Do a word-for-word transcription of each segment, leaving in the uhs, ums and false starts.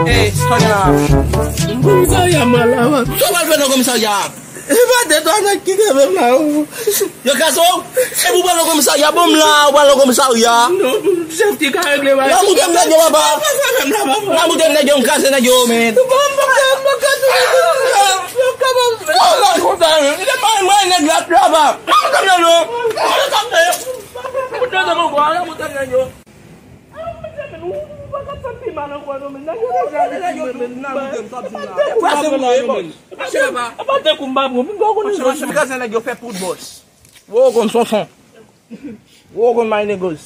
Ey, Spanina. Komisarya mwen la, man. Sa w pral fè nan komisarya? E pa de twa nèg ki kenbe m la, ou. Yo kraze w? E pou w pral nan komisarya, bon, m la, ou pral nan komisarya. Non, chèf ki ka regle bagay. Nan moute m nèg yo, papa. Nan moute m nèg yo, m kraze nèg yo, men. Bon, m pa ka, m pa ka tounen. Yo ka ban m. Oh, la, kontan, men. Li te pare mwen, nèg la, papa. Nan moute m nèg yo. Nan moute m nèg yo. Kraze nèg yo fè poud bòs. Wo konn sonson. Wo konn my niggas.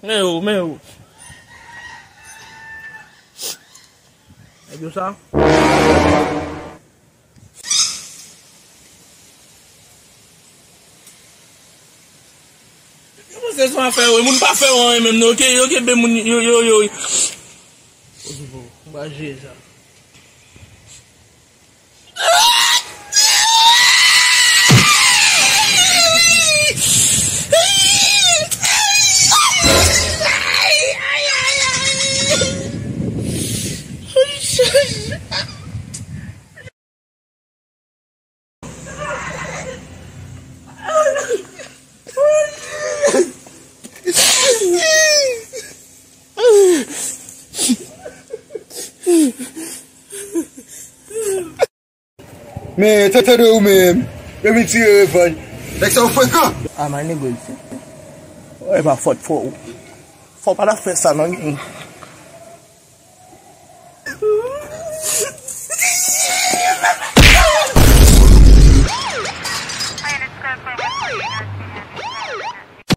Men yo, men yo. Nèg yo sa. Yo panse se yon afè, wi. Moun pa fè yo anyen menm, non. Yo ke-, yo kenbe moun, yo, yo, yo. Ozivo, m pa jije sa. Men, tande ou menm. Yo vin tire revanj. Nèg sa yo frekan. Ah, my niggas. E pa fòt fò ou. Fò pa ta fè sa, non.